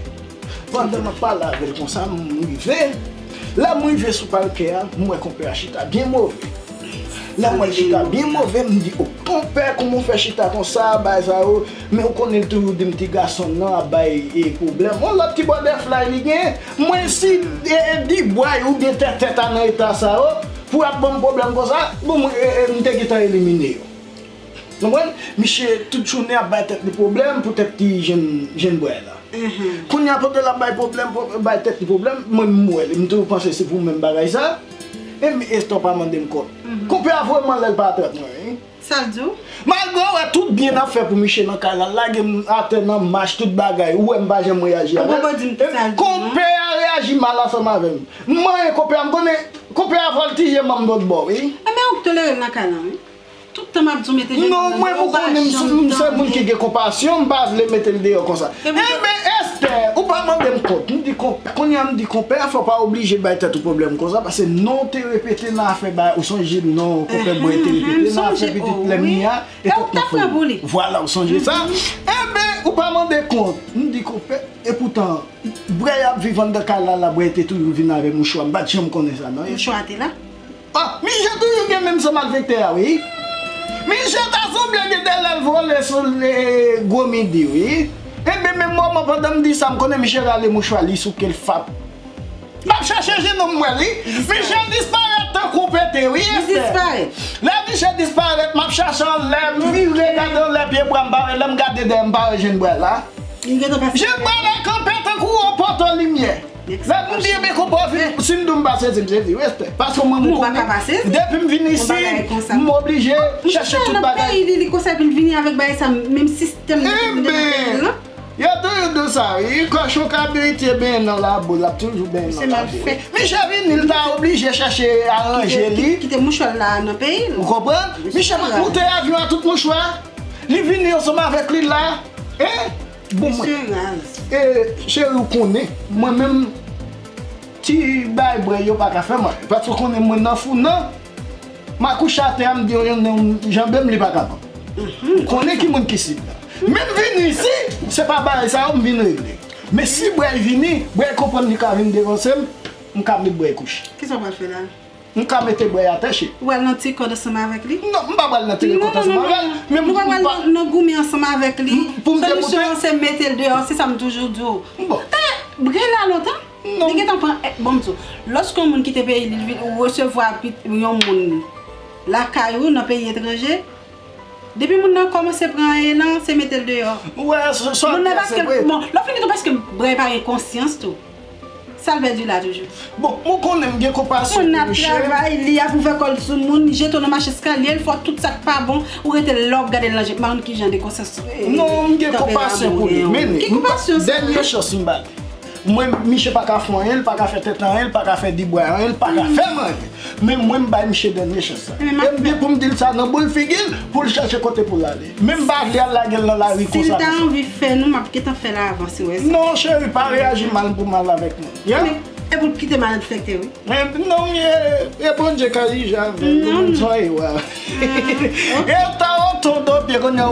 Pandan m ap pale avè l konsa, m rive. Lè m rive sou palkè a, m wè konpè a chita byen move. Lè m wè l chita byen move, m di, "O, konpè, kòman w fè chita konsa, bagay sa yo?" Men ou konnen l toujou di m ti gason nan ap bay, e, pwoblèm. Yon lòt ti bòdè flay li gen, mwen si, e, e, Dibway oubyen Tètè ta nan eta sa yo, pou ap ban m pwoblèm konsa, bon, mwen, e, e, m te gentan elimine yo. Konprann? Misye tout jounen ap bay tèt li pwoblèm pou tèt ti jenn, jenn bway la. Kounye a, pandan l ap bay pwoblèm, pwo-, bay tèt li pwoblèm, mwen m wè li, m toujou panse se pou menm bagay sa. Enben, Estè pa mande m kont. Konpè a vrèman lè l pa trèt mwen, wi. Sa l di w? Malgre w wè tout byen n ap fè pou misye nan kay la, l lage m atè nan mach, tout bagay, ou wè m pa janm reyaji avè l. Konpè a reyaji mal ansanm avè m. M manyen konpè a, m konnen konpè a vòltije m an m lòt bò, wi. Enben, ou k tolere l nan kay la, wi. Tout tan m ap di w mete jenn moun nan deyò, ou pa janm tande. Non, mwen, ou konnen m se, m se moun ki gen konpasyon, m pa vle mete l deyò konsa. Enben, Estè, ou pa mande m kont. M di konpè, kounye a m di konpè a, fò w pa oblije bay tèt ou pwoblèm konsa, paske non w te repete nan afè ba, ou sonje non konpè Bway te repete nan afè pitit lènmi a, e tèt nan fou. Vwala, ou sonje sa? Enben, ou pa mande kont. M di konpè, epoutan, Bway ap viv anndan kay la, la, Bway te toujou vin avè mouchwa. M pa t janm konnen sa, non. Mouchwa te la? Ah, Michè toujou gen menm san malfektè a, wi. Michè ta sanble gen de lè l vole sou le gwo midi, wi. Enben, menm moman, pandan m di sa, m konnen Michè rale mouchwa, li souke l fap. M ap chache jenn nonm m wè li. Michè disparèt tankou pete, wi, Estè. Lè Michè disparèt, m ap chache anlè, m vire gade anlè pye bwa, m pa wè, lè m gade dèyè, m pa wè jenn bwa la. Li gentan pase. Jan m pale kanpe tankou yon poto limyè. Lè m di enben konpè w vin, si m di w m pa sezi, m sezi, respè. Paske mwen, m konnen, depi m vin isi, m oblije chèche tout bagay. Nan peyi li, li konsa, epi l vini avèk bagay sa, menm sistèm li te nan peyi l lan. Yo toujou di w sa, wi. Kòchon k ap benyen benyen nan labou, l ap toujou benyen nan labou. Michè vini, l ta oblije chèche aranje li. Kite mouchwa l la nan peyi l. Ou konprann? Michè moute avyon a tout mouchwa. Li vini ansanm avèk li la. Hein? Bon, mwen. Misye raz. E, cheri, ou konnen, mwen menm, ti bay bwè yo pa ka fè m anyen. Paske ou konnen mwen nan fou, non. M akouche atè a, m di yon nonm janbe m, li pa ka pran. Ou konnen ki moun ki sib la. Men m vin isi, se pa bagay sa yo m vin regle. Men si bwè vini, bwè konprann li ka vin devanse m, m ka met bwè kouche. Kisa w pral fè la? M ka mete bwè atè, cheri. Ou pral nan ti kòd ansanm avèk li? Non, m pa pral nan ti kòd ansanm avè l. Men m pa pral nan, nan goumen ansanm avèk li. Pou m te solisyon an, se mete l deyò, se sa m toujou di w. Bon. Bwè la lontan. Non. Li gentan pran, eh, bon, m di w, lòske yon moun kite peyi li, li vin, ou resevwa pit-, yon moun lakay ou nan peyi etranje, depi moun nan kòmanse pran elan, se mete l deyò. Ou wè, sa, sa, moun nan, paske, bon, lè w fini tou, paske bwè pa gen konsyans tou. Sa l pèdi la toujou. Bon, mwen konnen m gen konpasyon pou misye. Moun ap travay, li ap ouvè kò l sou moun, jete w nan mach eskalye, l fè w tout sa k pa bon, ou rete la w ap gade l nan je, m pa konn kijan de konsyans. Non, m gen konpasyon pou li. Men, ki konpasyon sa? Dènye chans m ba li. Mwen, misye pa ka fè anyen, l pa ka fè tèt anyen, l pa ka fè dibwa anyen, l pa ka fè m anyen. Men mwen, m bay misye dènye chans la. E m gen pou m di l sa nan boul figi l, pou l chèche kote pou l ale. Men m pa vle al lage l nan lari konsa. Si l ta anvi fè nou, m ap gentan fè l avan, si w wè sa. Non, cheri, pa reyaji mal pou mal avèk mwen. Ya? Men, e pou l kite malfektè, wi. Men, non, e, e Bondye ka jije avè l, pou moun sa e wa. E ta oton do pye kounye a.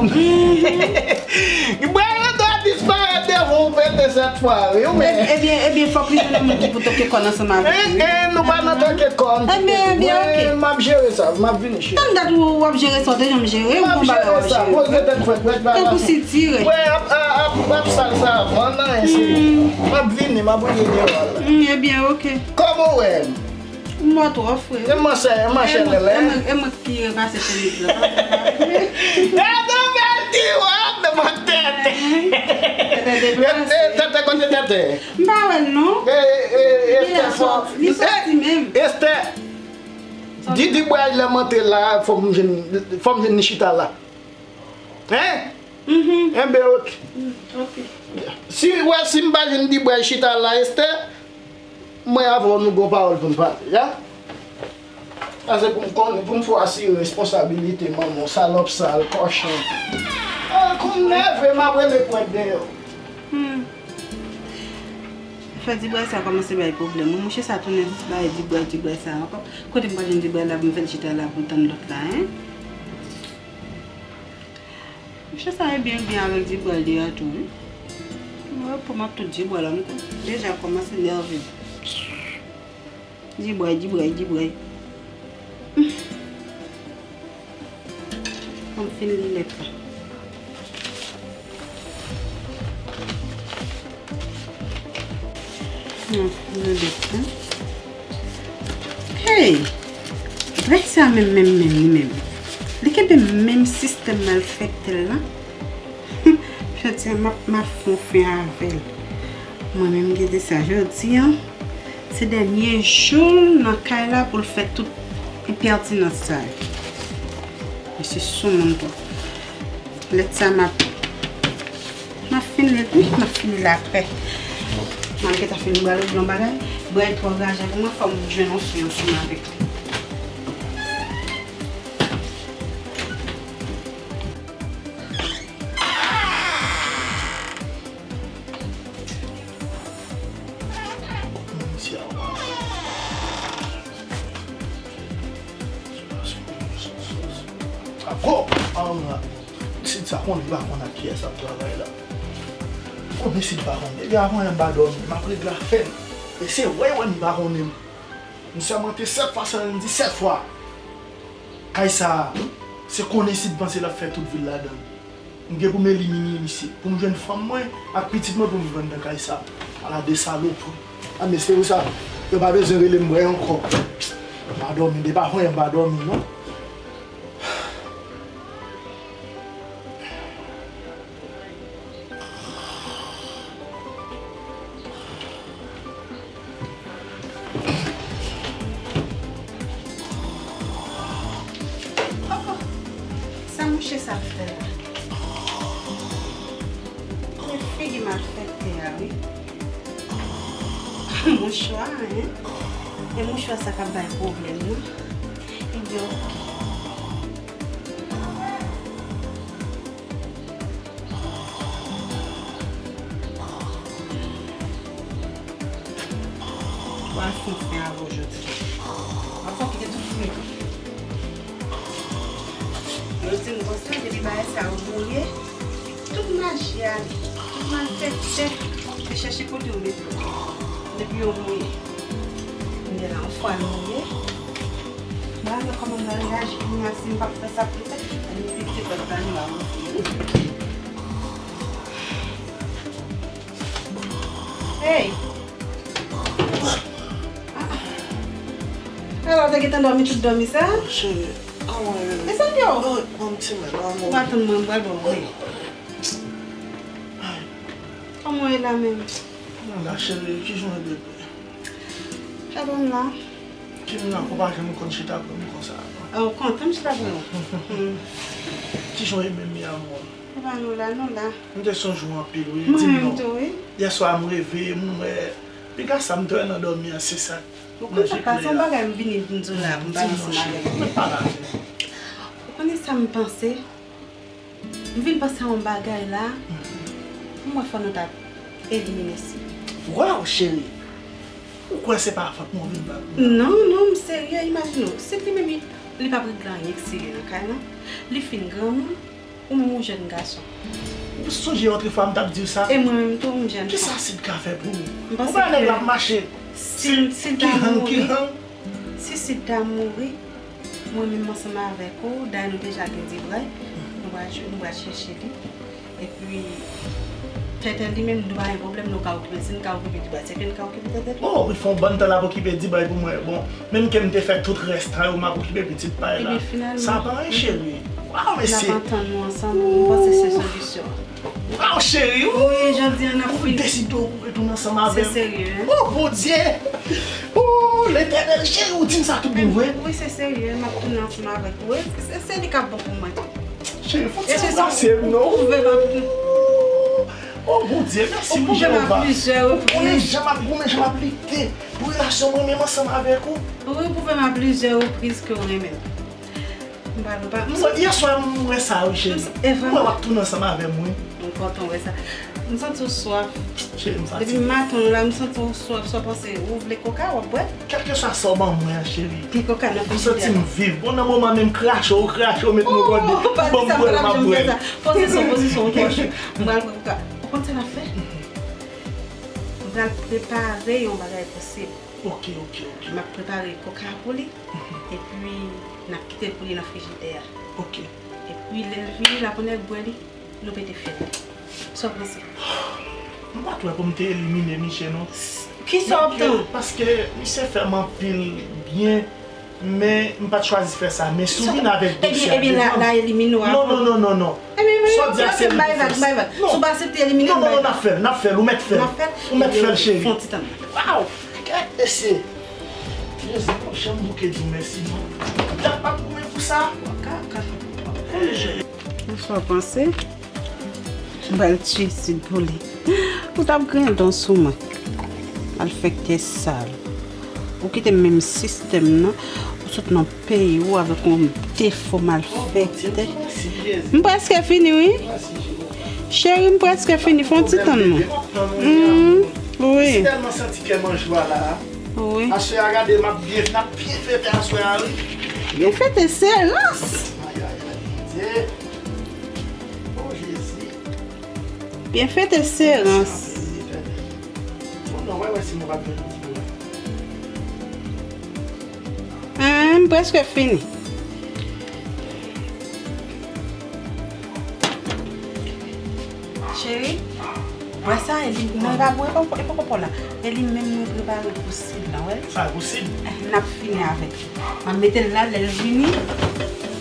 Bwè yo dwa disparèt devan w pete sèt fwa, wi, ou men. Ebyen, ebyen, fòk li jwenn yon moun ki pou toke kòn ansanm avèk li, wi. Eh, eh, nou pa nan toke kòn. Ebyen, ebyen, oke. Mwen, m ap jere sa, m ap vini, cheri. Tann dat ou w ap jere sa, w te janm jere, ou gon bagay w ap jere. M ap jere sa, poze tèt frèt, frèt, bagay. Tankou sitirè. Wè, ap, ap, ap, ap sal sa, man, nan, se, m ap vini, m ap rive devan la. Mm, ebyen, oke. Kòman w wè m? M wè w twò fre, wi. E manchè, e manchè lèlè. E mwen, e mwen ki repase chemise la. Gade yon bèl ti wòb, men mwen tètè. Tètè deplase. E, e, tètè, kote tètè? M pa wè l non. E, e, e, Estè fò. Li sòti menm. Estè, di dibway lè m antre la, fò m jwenn, fò m jwenn li chita la. Hein? Mhm. Enben, ok. Mm, ok. Si, wè, si m pa jwenn dibway chita la, Estè, mwen avè w nou gon pawòl pou n pale, ya? Sa se pou m konnen, pou m fè w asire responsabilite manman w, salòp sal, kòchon. Ah, kou m nève, m ap rele pwent deyò. Hmm. Fè dibway sa kòmanse bay pwoblèm. Mouche sa tounen bay dibway, dibway sa ankò. Kote m pral jwenn dibway la pou m fè l chita la pou tann lòt la, en? Mouche sa e byen, byen avèk dibway li a tou, wi. Mwen pou m ap tout dibway la, m deja kòmanse nève m. Dibway, dibway, dibway. Fò m fin li lèt la. Non, non, non. Hey! Règ sa menm, menm, menm, li menm. Li kenbe menm sistèm malfektè l lan. Jodi a, m ap, m ap fè yon fen avè l. Mwen menm, gade sa, jodi a, se dènye jou l nan kay la pou l fè tout enpètinans sa yo. Mesye sou moun twòp. Lèt sa m ap, m ap fin li wi, m ap fin li l aprè. M al gentan fin bwè l yon bagay, bwè l twò raje pou mwen, fò m jwenn yon fi ansanm avèk li. Ago! Awo! Sid sa konnen li pa konn ak kiyès l ap travay la. Konnen Sid pa konnen. Depi avan yè m pa dòmi, m ap regle afè m. E se wè wè m pa konnen m. M sèmante sèt fwa san disèt fwa. Kay sa a, se konnen Sid panse l ap fè tout vi l ladan l. M gen pou m elimine misye, pou m jwenn fanm mwen ak pitit mwen pou m viv anndan kay sa. Ala de salopri. A, mesye, ou sa, yo pa bezwen rele m bwè ankò. M pa dòmi, depi avan yè m pa dòmi, non. Oh, oh. Sa mouche sa fè la? Se figi malfektè a, wi. Mouchwa, en? E mouchwa sa k ap bay pwoblèm, non? Ebyen, oke. Wa fin fen avè w jodi. W ap fè w kite tout fri. Yo di m konsa, depi bagay sa yo mouye, tout maji a, tout malfektè, te chèche kote yo mete yo. Depi yo mouye. Kounye a la, yon fwa l mouye, m pa wè kòman m pral reyaji kounye a, si m p ap fè sa pou l fè, ann evite pèp la nou avanse. Hey! Ah, ah. Alò, w te gentan dòmi tout dòmi sa? Cheri, kòman w ye? E sa k ye w? Ban m ti men, ban m. Ou pa tann mwen, m pral ba w, wi. Kòman w ye la menm? Mwen la, cheri, kijan w ye, bebe? Gade m la. Kim nan, ou pa janm konn chita pre m konsa, non? Ah, ou kontan m chita pre w? Hmm. Kijan w ye menm, mi amor? Epa, nou la, nou la. M te sonje w anpil, wi. Mwen menm tou, wi. Yè swa, m reve, m wè. Piga sa m te wè nan dòmi an, se sa. Ou konn sa k pase, yon bagay m vini pou m di w la, pou m pale ansanm avèk ou. Mwen pale avè w. Ou konnen sa m panse? M vin panse a yon bagay la, m wè fò nou ta elimine Sid. Waw, cheri! Ou kwè se pa fòt mwen vin bat ou? Non, non, m serye, imajine w. Sid li menm, li, li p ap regle anyen si li nan kay lan. Li fin granmoun, ou menm ou jèn gason. Ou sonje otrefwa m t ap di w sa? E mwen menm tou, m jèn fanm. Kisa Sid ka fè pou ou? Ou pa nèg la ap mache. Si, si Sid ta mouri, si Sid ta mouri, mwen menm ansanm avèk ou, dayè nou deja gen Dibray, nou pral, nou pral chèche li. Epi, Tètè li menm, nou pa gen pwoblèm, nou ka okipe l. Si n ka okipe Dibray, se ke n ka okipe Tètè tou. Oh, li fè yon bann tan l ap okipe Dibray pou mwen. Bon, menm ke m te fè tout rès tan yo, m ap okipe pitit pa l la. Ebyen, finalman, sa pa anyen, cheri. Waw, mesye. N ap antann nou ansanm, m panse se solisyon an. Waw, cheri, wi, jodi a n ap fin. Ou deside w pou retounen ansanm avè m. Se serye, en? Oh, Bondye! Oh, Letènèl, cheri, ou di m sa tout bon vre? Wi, se serye, m ap tounen ansanm avèk ou. Se, se li k ap bon pou mwen tou. Cheri, fò w ti anbrase m, non? Ou pwouve m a pli-, oh, Bondye, mèsi, wi, Jewova. Ou konnen jan m ap goumen, jan m ap lite pou relasyon mwen menm ansanm avèk ou. Wi, ou pwouve m a plizyè repriz ke w renmen m. M pa, m pa, m santi yè swa m wè sa, wi, cheri. M wè w ap tounen ansanm avè m, wi. M kontan wè sa. M santi w swaf. Cheri, m fatige. Depi maten w la, m santi w swaf, sa w panse, ou vle koka, w ap bwè? Kèlkeswa sa w ban mwen an, cheri. Gen koka nan frijidè. M santi m viv. Bon, nan moman menm krache, ou krache, ou met mwen gòde. Oh, pa di sa, m pa t ap janm fè sa. Pozisyon, pozisyon, ou twò cho. M pral pran koka. Ou konn sa n ap fè? M pral prepare yon bagay pou Sid. Ok, ok, ok. M ap prepare koka pou li. Epi, n ap kite l pou li nan frijidè a. Ok. Epi, lè l vini, l ap pran nèg bwè li. Nou pete fyèl. Sa w panse? M pa t wè pou m te elimine misye, non. Kisa w ap tann? Paske misye fè m anpil byen, men m pa t chwazi fè sa. Men si w vin avèk dosye a devan m. Ebyen, ebyen, la, la elimine w ankò. Non, non, non, non, non. Ebyen, sa w di a se repons. M bay vag, m bay vag. Si w pa aksepte elimine m, bay vag. Non, non, non, n ap fè l, n ap fè l, ou mèt fè l. N ap fè l? Ou mèt fè l, cheri. Fè yon ti tan. Waw! Gad mesye! Jezi, m p ap janm bouke di w mèsi, non. Dat m ap goumen pou sa. Kaka. Kisa w panse? M pral tiye Sid pou li. Ou t ap griyen dan sou mwen. Malfektè sal. Ou kite m menm sistèm nan. Ou sot nan peyi ou avèk yon defo malfektè. M prèske fini, wi. Cheri, m prèske fini. Fè yon ti tann mwen. Hmm, wi. M tèlman santi kè m an jwa la. Wi. Aswè a, gade, m ap byen, n ap byen fete aswè a, wi. Byen fete, se rans. Ay, ay, ay, Bondye. Oh, Jezi. Byen fete, se rans. Bon, non, wè, wè, si mwen pa byen fete. Hein, m prèske fini. Cheri, wè sa, e li, non, e pa bon, e pa, e pa konpò la. E li menm mwen prepare pou Sid la, wè. Sa pou Sid? Eh, n ap fini avèk li. M ap mete l la, lè l vini,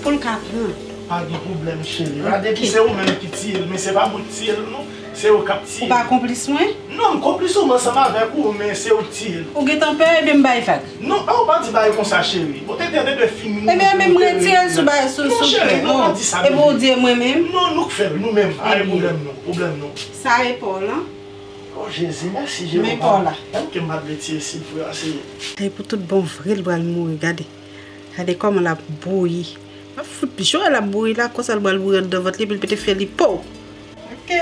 pou l ka pran. Pa gen pwoblèm, cheri. La, depi se ou menm ki tiye l, men se pa mwen k tiye l, non. Se ou k ap tiye. Ou pa konplis mwen? Non, m konplis ou, m ansanm avèk ou, men se ou k tiye l. Ou gentan pè, ebyen m bay vag. Non, a, ou pa di bagay konsa, cheri. Bon, te, te, te dwe fini. Ebyen, men m retire l sou bagay, sou, sou. Non, cheri, non, pa di sa. Epi ou di e mwen menm? Non, nou k fè l, nou menm. Pa gen pwoblèm, non. Pwoblèm, non. Sa e pa w lan? Oh, Jezi, mèsi, Jewova. Men pa w la. Menm ke m pa t vle tiye Sid, frè, se. E pou tout bon vre, l pral mouri, gade. Gade kòman l ap bouyi. M ap fout jwe l ap bouyi la, konsa l pral bouyi anndan vant li, epi l pete fyèl li, pow! Ok,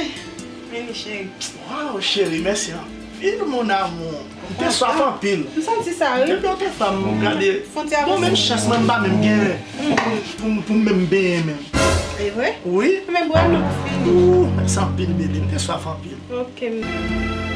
vini, cheri. Waw, cheri, mèsi anpil, mon amour. M te swaf anpil. M santi sa, wi. Depi yon te fanm, gade. Bon, menm chans mwen, m pa menm gen pou, pou, pou m menm benyen menm. E vre? Wi. Men bwè nou pou fini. Ooh, mèsi anpil, baby. M te swaf anpil. Ok, m.